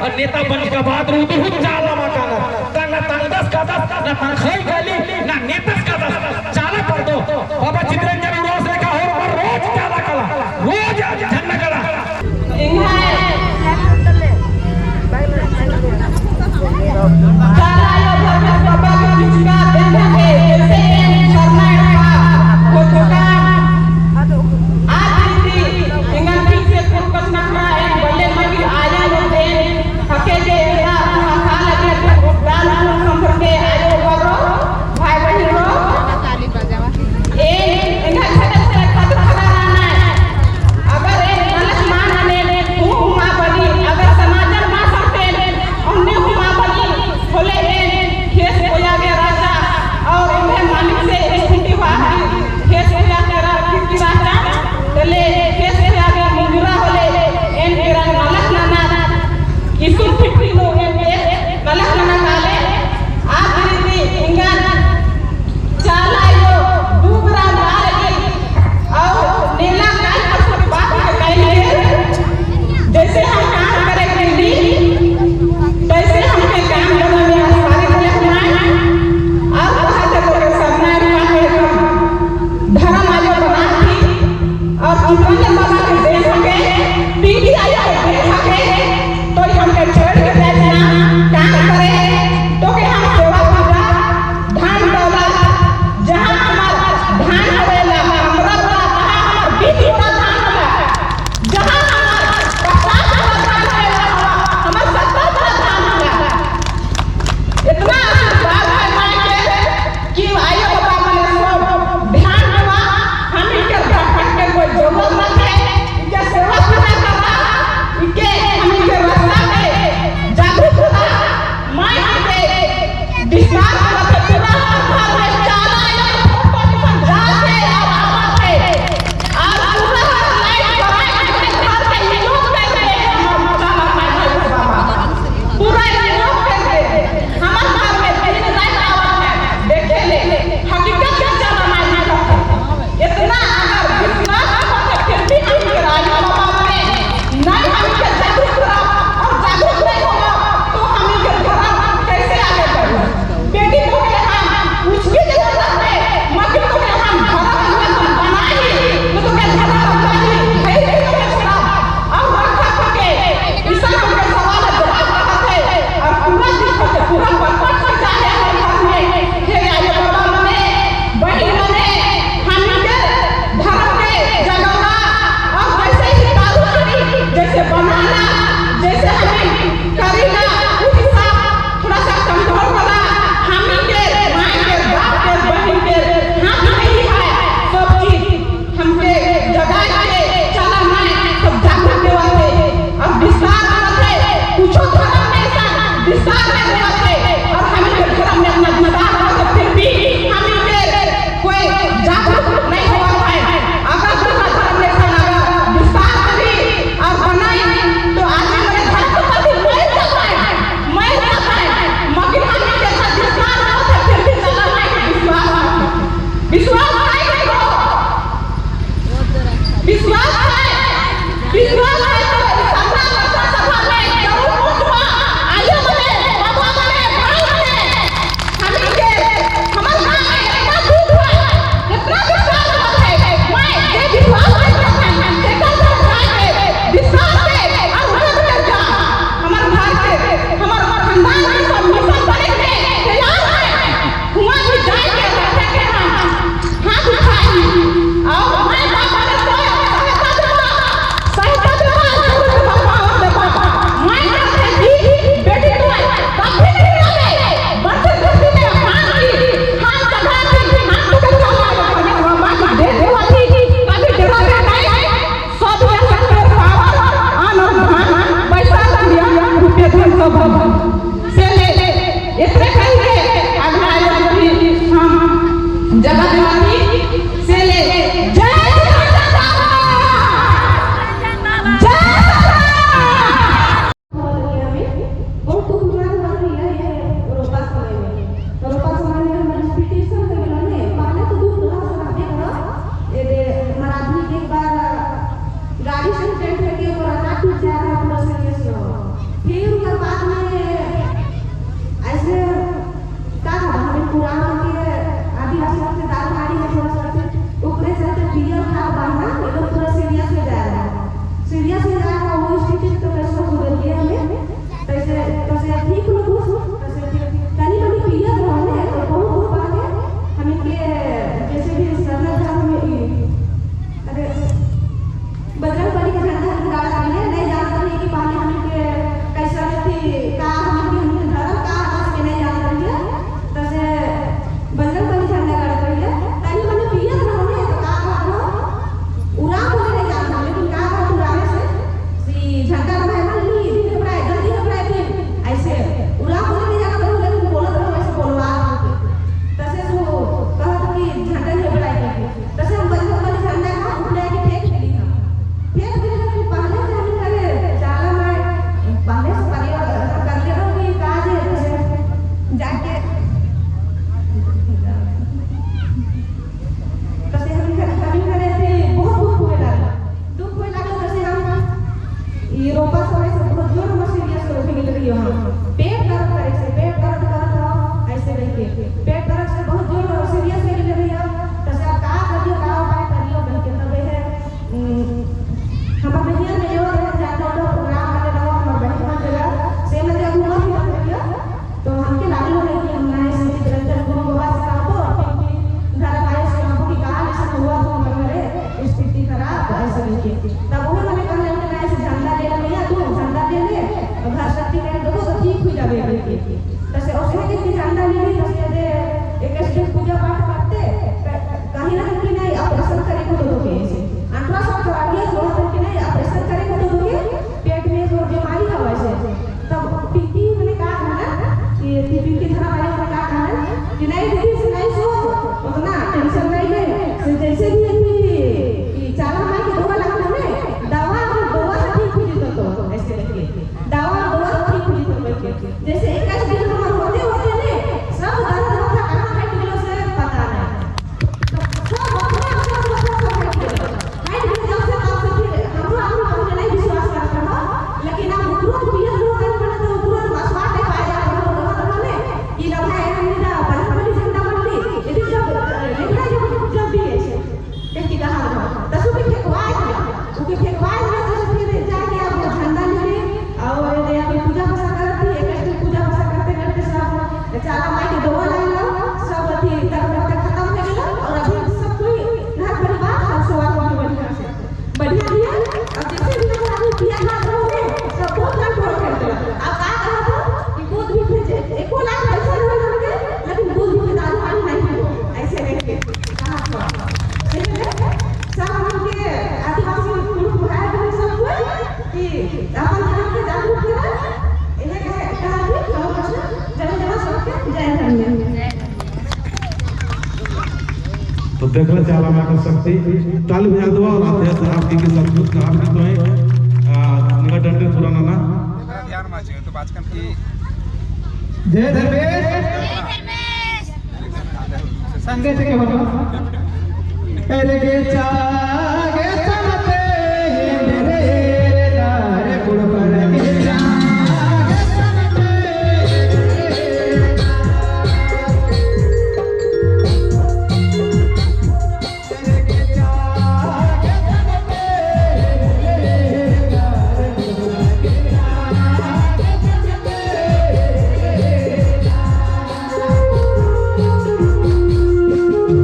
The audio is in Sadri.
और नेता बन के बाद रुदु चाला मकाना ना तंगदस का दस ना तनखाई काली ना नेता का दस चाला कर दो। बाबा चितरंजन रोज ने कहा और रोज चाला कला रोज झन्ना कला गाड़ी से टेंट के ऊपर टूट जाता है पूरा सीरियस। फिर थी वहाँ पेट दर्द करे से पेट दर्द करत हो ऐसे नहीं के पेट दर्द से बहुत जोर सीरियस हो गेले भैया। तो से का करियो का उपाय करियो कह के तबे है हमर भैया ने यो जाता तो प्रोग्राम वाले रहो हमर बहन मन जगह से मन जगह घूमा फिरा भैया। तो हमके लागलो है कि हम ना ऐसे चित्रंजन गुरु बाबा से कहबो घर आए से कहबो कि का ऐसा हुआ तो हमर घरे स्थिति खराब ऐसे नहीं के। तब वो मैंने कहले कि ना ऐसे झंडा ले ले भैया तू झंडा ले ले और घर शक्ति कर दो तो ठीक हो जाबे के। तो से ओसे के झंडा ले ले तो से एक दिन पूजा पाठ करते कहीं ना कहीं नहीं ऑपरेशन करे को तो के ऐसे अल्ट्रासाउंड करा लिया तो कि नहीं ऑपरेशन करे को तो के पेट में जो बीमारी है वैसे। तब पीती मैंने कहा ना कि पीती धरा वाले ने कहा ना कि नहीं दीदी से नहीं सोच उतना टेंशन नहीं ले से जैसे भी कि चाला माई के दवा लगना में दवा दवा से ठीक हो जेतो तो ऐसे करके दवा दवा से ठीक हो जेतो करके जैसे एक दिन हमर होते होते ने सब दर्द होता कहां हट गेलो से पता नहीं। तो सब अपना अपना सब हट गेलो हट गेलो जब से तब से फिर हमरो हमरो पहले नहीं विश्वास करत रहो लेकिन अब तुरंत पियत रहो कर बने तो तुरंत विश्वास नहीं पाया जात रहो रहत रहो ने कि लभाए हमनी ना बड़ी झंडा बनली यदि जब लेखा जब जब भी ऐसे देख की कहा रहो तसु भी फेंकवाए दिया ओके फेंकवाए दिया तसु फिर जाके अब झंडा ले और ये अभी पूजा भाषा करत थी एक दिन पूजा भाषा करते करते सब चाला माई के दवा लागल सब अथी तक खत्म हो गेल और अभी सब कोई घर परिवार सब सवाल हो बढ़िया से बढ़िया दिया। अब जैसे भी हम आदमी पिया ना रहो ने सब बहुत कंट्रोल कर देला। अब का कहत हो कि दूध भी फिर एको लाख पैसा रहे हमके लेकिन दूध भी दारू पानी नहीं पियो ऐसे रह के कहा हो सब हमके आदिवासी पुरुष भाई बहन सब कोई कि अपन धर्म के जागरूक करे इहे कहे कहा कि हम जन जन सबके जय धन्य। तो देख ले चाला मां का शक्ति ताली बजा दो और आते हैं आपकी के सब कुछ काम की तो है निगा डंडे पूरा ना ना ध्यान माचे तो बाजकन की जय धर्मेश संगे से के बोलो अरे के चागे